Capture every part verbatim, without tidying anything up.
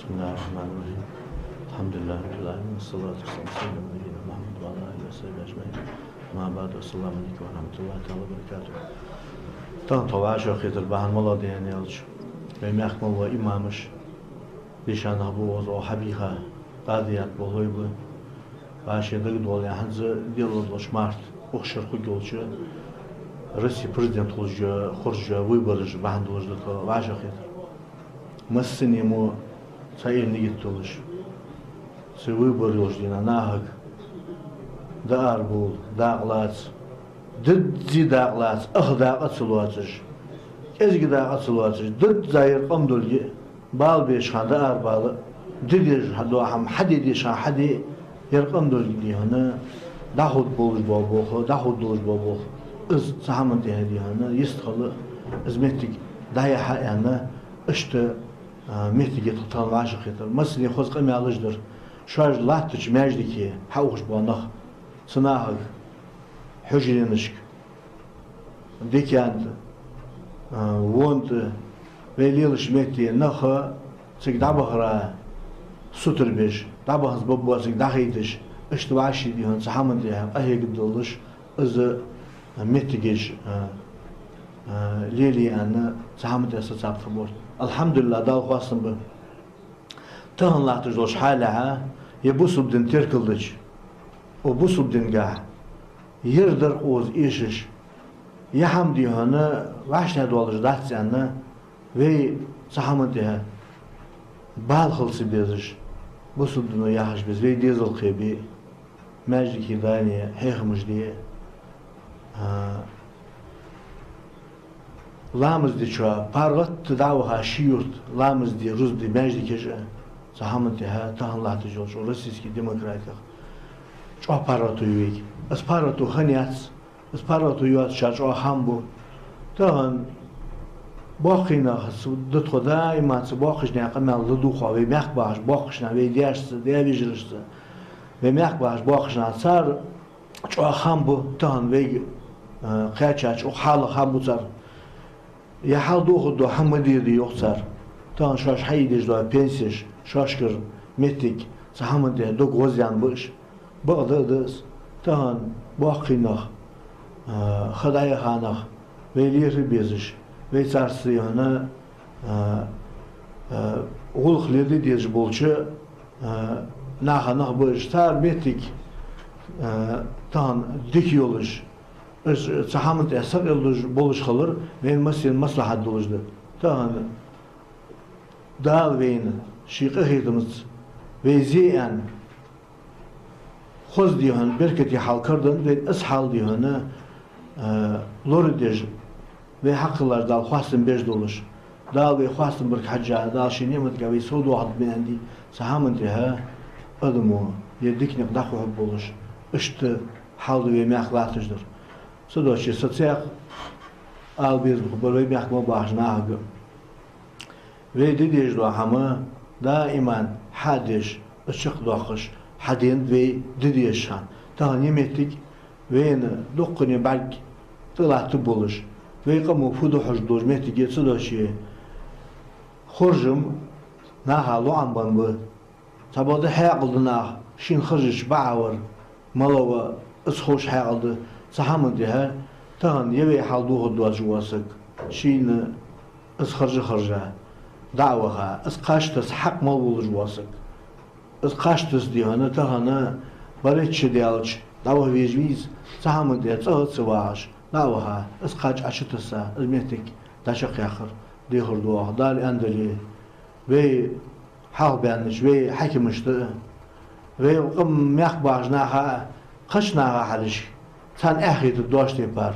بسم الله الرحمن الرحيم. الحمد لله رب العالمين، والصلاة والسلام على سيدنا ونبينا محمد وعلى آله وصحبه أجمعين. أما بعد، السلام عليكم ورحمة الله تعالى وبركاته. Тахан тхо вӀашагӀкхетар бахьан малагӀа да аьлча, вай мехка мел бола имамаш, дийша нах ба, укхаза хьабийха къадият болхлой ба. ВӀаший дагадоагӀа, хӀанз леладеш долаш март, укх шера хургйолча Россе президент хулаш, хоржа выбораш бахьан долаш да тха вӀашагӀкхетар. Массане мо цхьа эр нигат долаш, цу выбораш йолча дийнахьа нахага даар бовла дакъа лаца, дизза дакъа лаца, ах дакъа ца лоацаш, кӀезига дакъа ца лоацаш, дизза ер къам долга, бала беча хана даар бала, де дезаш хьа дола хӀама хьаде дезаш хана хьаде, ер къам долга дийхьа, дӀаховргболаш бола болх, дӀаховргдолаш бола болх, из цу хӀаман тӀехьа дийхьа йистхила, из моттиг дӀаяхьа аьнна, иштта, а, моттиг я тха тахан вӀашагӀкхетар. Массане хоза къамаьлаш дар. Шоаш латтача маьждиге хьаухаш бола нах, цу нахага, хьужаренашка, деканта, а, вонта, вай лелача метте нах цига дӀабахара сутара беш, дӀабаханза баб цига дӀахайташ, иштта вӀаший дийхьа цу хӀаман тӀехьа къахьегаргдолаш, из моттигаш, а, а, лелае аьнна, цу хӀаман тӀехьа сацаб тха борд. Алхьамдулиллахь, Далла хоастам ба. Тахан латташ долча хьалехьа, е бусалба дин теркалдича, укх бусалба дингахьа ер дар укхаза эшаш, е хӀама дийхьа вӀаштӀехьадоалаш дац аьнна, вай цу хӀаман тӀехьа бала хила ца безаш, бусалба дино яхаш беза, вай дезал кхебе, маьждиге дӀаяне, хьехамаш де, а, ламаз дечоа паргӀата дӀа а ваха ший юрта ламаз де, рузба де маьждигаш а, цу хӀаман тӀехьа тахан латташ йолча российски демократех чӀоагӀа паргӀато я вайга. Из паргӀато хиннаяц, из паргӀато йоацаш чӀоагӀа хӀама ба. Тахан боккхий нах, да тхо даим цу боккхийча наьха къамаьл ладувгӀа, вай мехка бахача боккхийча наьха, вай даьшца, даь-вежарашца, вай мехка бахача боккхийча наьха, цар чӀоагӀа хӀама ба тахан вайга, а, кхаьчача укх хьалах хӀама ба цар. Е хьалдохаргдола хӀама ма дий, йоах цар. Тахан шоаш хьаийдеш дола пенсеш, шоашкара моттиг, цу хӀаман тӀехьа дог гӀозъяьнна ба уж. Бакъда а да из. Тахан боккхий нах, а, ха дӀаяха нах, вай лерхӀа безаш, вай царца дийхьа, а, а, гӀулакх леладе дезаш болча, а, наха нах ба уж, цар моттиг, а, тахан дика йолаш, уж цу хӀаман тӀа сакъердаш болаш хилар вайна массанена маслахьат долаш да. Тахан Дала вайна ший къахетамца вай зе аьнна, хоза дийхьа, беркате хьал караданнад вайна, из хьал дийхьа, а, лорадеш, вай хьакхеллача Далла хоастам беш долаш. Дала вай хоастам барга хьежжа, Дала ший ниӀматага вай совдоахаргда ма аьннадий, цу хӀаман тӀехьа адамо ер дика никъ дӀахьоргболаш, иштта хьал да вай мехка латташ дар. Цудухьа са цхьа ала безам хургбар вай мехка мел бахача нахага. Вай де дезаш дола хӀама даим хьадеш, из чакхдоаккхаш, хьаденад вай де дезача хана. Тахан ер моттиг вайна дуккхане бӀарг тӀалаттаргболаш, вай къамо фу да хьожаргдолаш моттиг я. Цудухьа хоржам наха лоӀам беннаб. Цхьабакъда хьаькъал да наха шийна хержача бакъахьа вар, малав из ховш хьаькъал да. Цу хӀаман тӀехьа тахан е вай хьалдохаргдоацаш вола саг, шийна из харжа-харжа, дӀа а ваха, из кхаж тасса хьакъ мел волаш вола саг, из кхаж тасса дийхьа тахан барайтта ше даьлча дӀаваха везаш вий из, цу хӀаман тӀа цӀагӀа а ца вагӀаш, дӀа а ваха, из кхаж Ӏочутасса, из моттиг дӀачакхъяккхар дехар да оаха. Дала аьннадале, вай хьалхабаьннача вай хьакимашта а, вай къам мехка бахача наха а, кхыча наха а хьалхашка, царна эхь хетаргдоацача тайпара,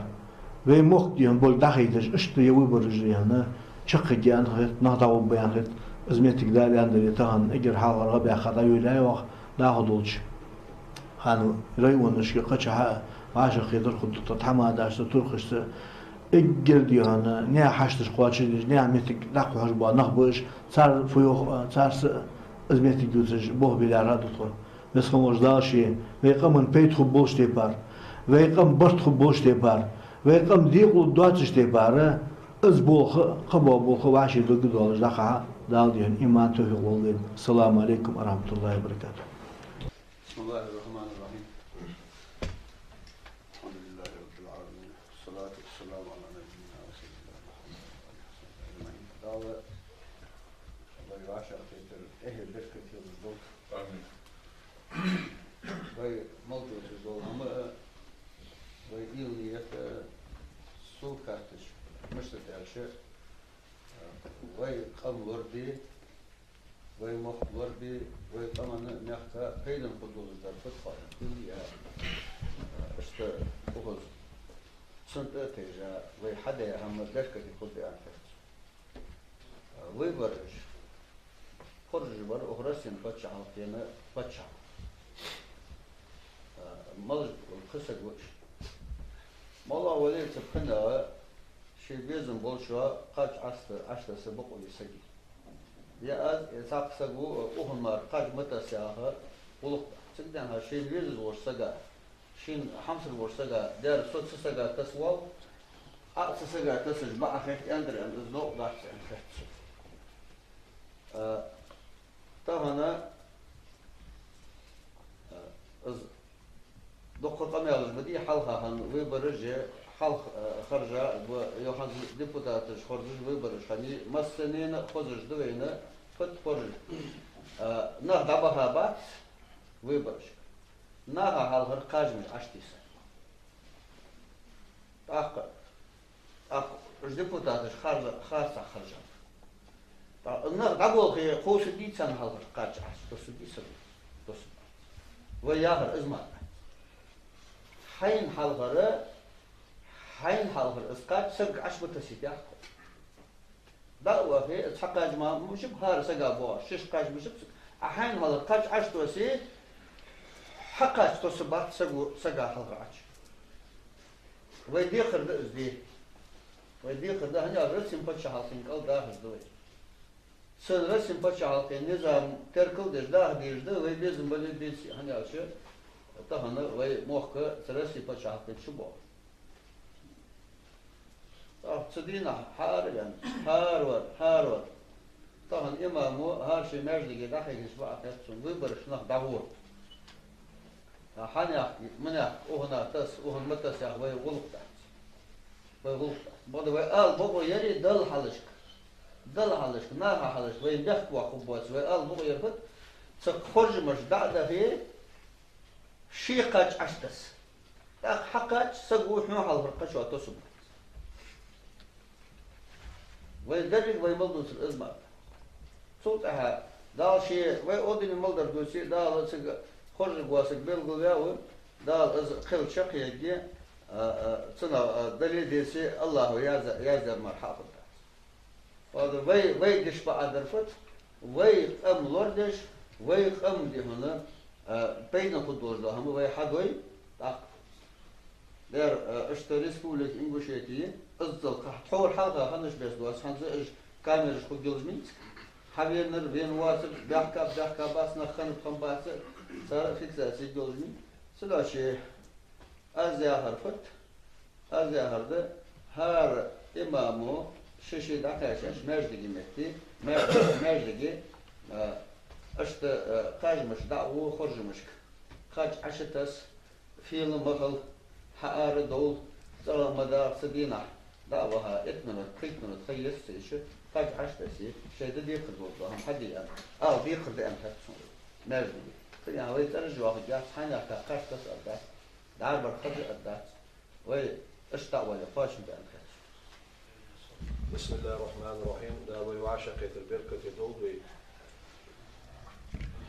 вай мохк дийхьа болга дӀахайташ, иштта ер выбораш дийхьа чакхъяргья аьнна хет, нах дӀагӀоргба аьнна хет. Из моттиг, Дала аьннадале, тахан эггара хьалхаргӀа баьхка дӀайолаяьй оаха, дӀахо долча хана районашка, кхычахьа а вӀашагӀкхетар хургда тха тхьамадашца, туркхашца, эггара дийхьа наьха хьашташ кхоачашдеш, наьха моттиг дӀакхухьаш бола нах ба уж, цар фу йоах, царца из моттиг дувцаш болх бе лаьрхӀа а да тхо. Веза хинна волча Дала ше вай къаман пайда хургболча тайпара, вай къам барт хургболча тайпара, вай къам декъалургдоацача тайпара, из болх а, кхыбола болх а вӀаший дагадоалаш дӀакхухьа, Дала дийхьа иман, товфикъ лолда вайна. Ассаламу Ӏалайкум ва рахьматуллахӀи ва баракатухӀ. بسم الله الرحمن الرحيم. الحمد لله رب العالمين. والصلاة والسلام على نبينا رسول الله محمد وعلى آله وصحبه أجمعين. Дала вай вӀашагӀкхетар эхь-беркате долда. Амин. Вай мел дувцаш дола хӀама а, вай уйла-ният а сов кхаьчача, мишта да аьлча, вай къам лораде, вай мохк лораде, вай къаманна, мехка пайдана хургдолаш дар фуд хьа, хила а, иштта укхаза цунна тӀа а тайжа, вай хьадаь хӀама беркате хургда аьнна хет сона. Выбораш хоржаш бар укх Россе паччахьалкхен паччахьо. Малаш ба уж, кхы саг ва уж. МоллагӀа вале а, цу пхенах ший безам болчоа кхаж Ӏоста-, Ӏоттасса бокъо я сага. Е аз, е цхьаккха саг ва, укхунна мара кхаж ма тасса яха гӀулакх да. Цига денз шийна везаш волча сага, шийна хьамсара волча сага, дера, со цу сага тасвоал, Ӏа цу сага тасаш ма Ӏа хет, аьннадар аьнна, из новкъа дац аьнна хет сона. А, тахан, а, из дукха къамаьлаш ма дий, хьалха хинна выбораш а, хьалха, а, харжа ба, юххьанца депутаташ хоржаш выбораш хиннай, массанена хозаш да вайна, фуд хоржаш. А, нах дӀабаха бац выборашка. Наха хьалхара кхаж мишта Ӏоттийса. ТӀаккха, тӀаккха уж депутаташ харжа-, харцахьа харжа. ТӀаккха нах дӀаболхе, кхувсаргдий царна хьалхара кхаж Ӏа? Тоссаргдий сага? Тоссаргбац. Вай яхар из мара дац. Хьайна хьалхара, хьайна хьалхара из кхаж сага Ӏа ма тассийта яхар. ДӀа а вахе, цхьа кхаж ма-, мишта ба хӀара сага боагӀаш, шишша кхаж мишта ба сага. Ӏа хьайна хьалхара кхаж Ӏа тоссе, хьа кхаж тоссаргбац саго, сага хьалхара Ӏача. Вай декхар да из де. Вай декхар да, хӀана аьлча Россе паччахьалкхен кӀал дахаш да вай. Цун Россе паччахьалкхен низам теркал деш даха дезаш да, вай безам бале а, беце а, хӀана аьлча тахан вай мохк цу Россе паччахьалкхен чу боагӀа. ТӀаккха цу дийнахьа хӀара ваьнна, хӀара вар, хӀара вар. Тахан имамо хӀара ший маьждиге дӀахьежача, бакъахьа хет сона, выборашка нах дӀагӀо. ТӀаккха хьанехк, минехк, укхунна тасс, укхунна ма тасс яха вай гӀулакх дац. Вай гӀулакх дац. Бакъда вай ала бокъо яр Далла хьалхашка. Далла хьалхашка, наха хьалхашка, вай мехка вахаргбоацаш, вай ала бокъо яр фуд, цу хоржамашта дӀа а дахе, ший кхаж Ӏа тасса. ТӀаккха хьа кхаж саго хьона хьалхара кхачоа тоссаргбац. Вай деррига вай мел дувцар из мара да. Цул тӀехьагӀа Дала ше вай одами мел дар дувце, Дала цига хоржаргвола саг белгалваь ва, Дала из кхел чакхъергья, а, а, цунах, а, дале а, деце а, АллахӀа язда-, яздаьр мара хьа а хургдац. Вай, вай деш ба Ӏа дар фуд, вай къам лорадеш, вай къаман духьа, а, пайдана хургдолаш дола хӀама вай хьадой, тӀаккха. Дера, а, иштта Республика Ингушетия, иззал кхахь тхьовра хьалха хиннача беса доацаш, хӀанз уж камераш хургйолаш мий цига? Хьавенар, вена воацар, баьхкаб, баьхкабац, нах хиннаб, хиннабац, цар фиксаци йолаш мий? Цудухьа аз яхар фуд, аз яхар да, хӀара имамо ший-ший дӀакхаьчача маьждиге метте, маьждиге, маьждиге, а, иштта, а, кхаж мишта дӀагӀо хоржамашка. Кхаж Ӏа тасса, фийла ма хила, хьаара довла, цӀагӀа ма дагӀа, цу дийнахьа дӀа а ваха, итт минут, пхийтта минут ха еза ца йиш, кхаж Ӏа тассе, шоай де декхар долаш дола хӀама хьаде аьнна, ала декхар да аьнна хет сона маьждиге. Цигахьа вай цӀераш йоахаргьяц, хьанехка кхаж тасса аргдац, дӀарбар хаза аргдац. Вай иштта дӀа а вале, кхоачам бе аьнна хет сона. بسم الله الرحمن الرحيم. Дала вай вӀашагӀкхетар беркате долда вай.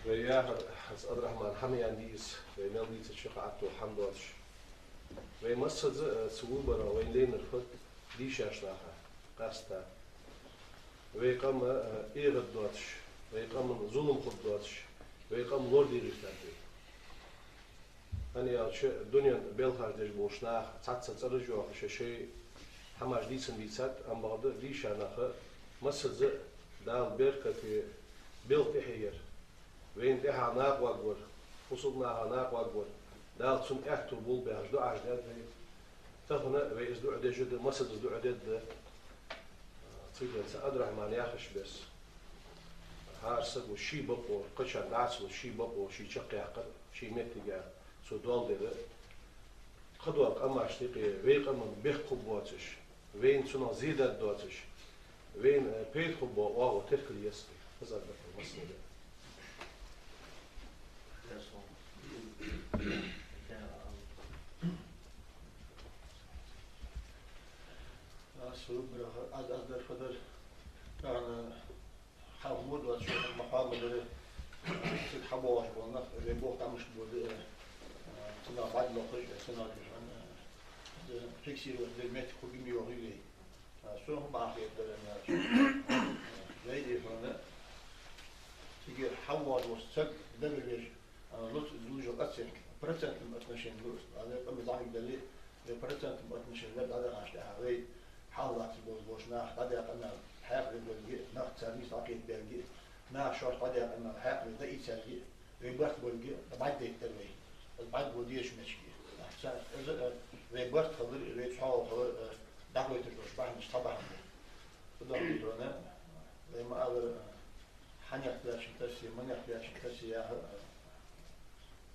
Вай яхар, хӀанз Ӏабдрахьмана хӀама яьннай из, вай мел дийцача кхы Ӏатто хӀама доацаш. Вай массаза а, э, цу выборах вайна лайнар фуд, дийшача наха къаьстта. Вай къам, э, эгӀад доацаш, вай къаман зулам хургдоацаш, вай къам лорадераш дар вай. ХӀана аьлча дунен белхаш деш болча наха цхьацца цӀераш йоахаш, шоай хӀамаш дийцан дийцад, амма бакъда дийша нах массаза а Дала беркате белха тӀехье яр. Вайна тӀехьа накъаваргвар, бусалба наха накъаваргвар, Дала цунна аьттув болба яхаш дуӀаш даьд вай. Тахан а вай из дуӀа деш да, массаза из дуӀа дергда. Цига цу Ӏабдрахьмана яхача беса. Ара саго ший бокъо, кхычарга дӀа ца луш, ший бокъо ше чакхъяьккхар, ший меттиге цо доал дер, кхыдола къамашта юкъе вай къаман бехк хургбоацаш, вайна цунах зе даргдоацаш, вайна, э, пайда хургбола оагӀув теркалъе еза. Из дар массанена. Аз хӀуббарах, аз, аз дар фу дар, тахан хьалха мо доацаш, ма хьалха ма дарра, цига хьабоагӀаш бола нах, вай болх тӀа мишта бода, э, цунах бӀарг лохаш, э, цунах дихьан, э, фиксировать дар меттиг хургья ма йоахий вай. А, сона хӀама хетар, э, вай дихьан, цига хьалха воагӀаш вола саг дагавеш, а, луц, луш йола оценка, процентном отношении луц, а, вай къаман зӀамига дале, вай процентном отношении лаьрхӀа дӀадахача тӀехьа, вай хьалха латташ бола, бола нах дӀадаьккха мел хьаькъал долга, нах цар нийса дӀакхетабаьлга, нах шоашта дӀадаьккха мел хьаькъал дӀаийцалга, вай барт болга, бӀаргадайтар вай. Из бӀаргбола дезача меттиге. Ца-, из, э, вай барт хилар, вай цхьоагӀо хилар, э, дӀахойташ долча бахьанашта цхьа бахьан да. Цудухьа, вай ма аллара, э, хьанех баьчун тассе, манех баьчун тассе яхар, э,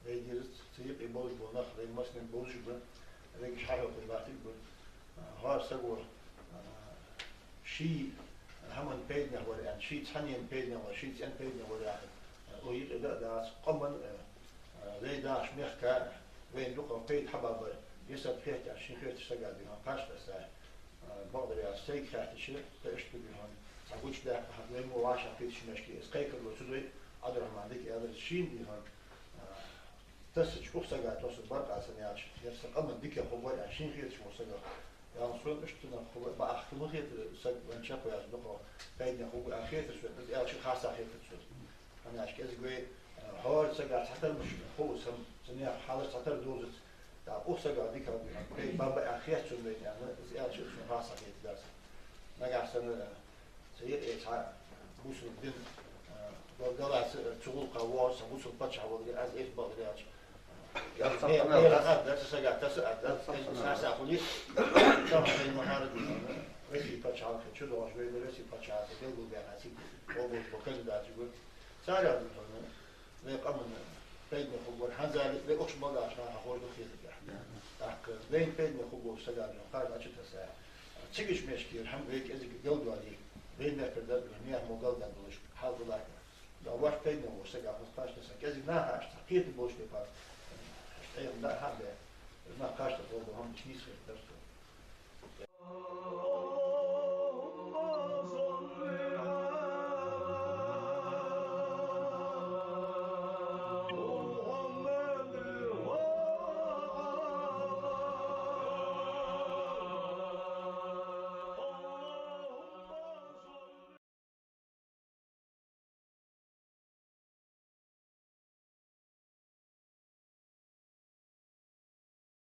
вай дезац, цу юкъе болаш бола нах, вай массанена бовзаш ба, вайга хьахьокхаш латтаргба. ХӀара саго, а, ший хӀаман пайданех вар аьнна, ший цхьаннена пайданех вар, ший цӀен пайданех вар яхар, а, укх юкъе да а дац, къаман, а, а, вай дахача мехка, вайна дукхагӀа пайда хьабаргбар, е саг хетта, шийна хеташ сага дихьан кхаж тесса, а, бакъдар аьлча, сайга хаьттача, тӀа иштта дихьан, цхьа гучадаьккха хӀама, вай мо вӀашагӀкхийтача мехка, из кхайкарал цу дой, Ӏабдурахьмана дика аьлар, шийна дихьан, а, тессача укх сага тосса бар-кх аз, хӀана аьлча, ер са къаман дикагӀа хургвар аьнна шийна хеташ вола саг. Ял сона иштта нах хургва, бакъахьа ма хетар, саг вайна чакхваьлча дукхагӀа пайдане хургва аьнна хетар сона, из аьлча харцахьа хетар сона. ХӀана аьлча кӀезига вай, э, хӀара сага цхьатарра мишта ховш, цу наьха хьалаш цхьатарра довзац, тӀаккха укх сага дикагӀа пайда ба аьнна хет сона вайна аьнна, из аьлча сона харцахьа хетар сона. Нагахьа санна, э, Цу юкъе цхьа бусалба дин, а, ва-, галаца, а, цу гӀулакха воагӀаш цхьа бусалба паччахь волга, аз эс бакъдар аьлча, а, ме-, мера хӀама дар, цу сага таса а дар, цхьа сахьа хуле, цхьа хӀама ма хьара дийна, Россе паччахьалкхе чу доагӀаш вай, Россе паччахьалкхе белгалбаьнна цига, обувь по кандидату гур. Царех духьал, вай къаман пайдане хургвар, хӀанзале вай укх чу багӀача наха ховш да хетаргахьа. ТӀаккха вайна пайдане хургволча сага духьал кхаж дӀачутесса, цигача мехкара хӀама вай кӀезига галдоале, вай мехкара дар, наьха мо галдаь долаш хьал хулар. Да вайна пайдане волча сага хоза кхаж тесса, кӀезига наха аьшта кхетам болаш тӀепа, аьшта Ӏехам да хьа бе, нах кхаж тӀа болба хӀама нийса хетар.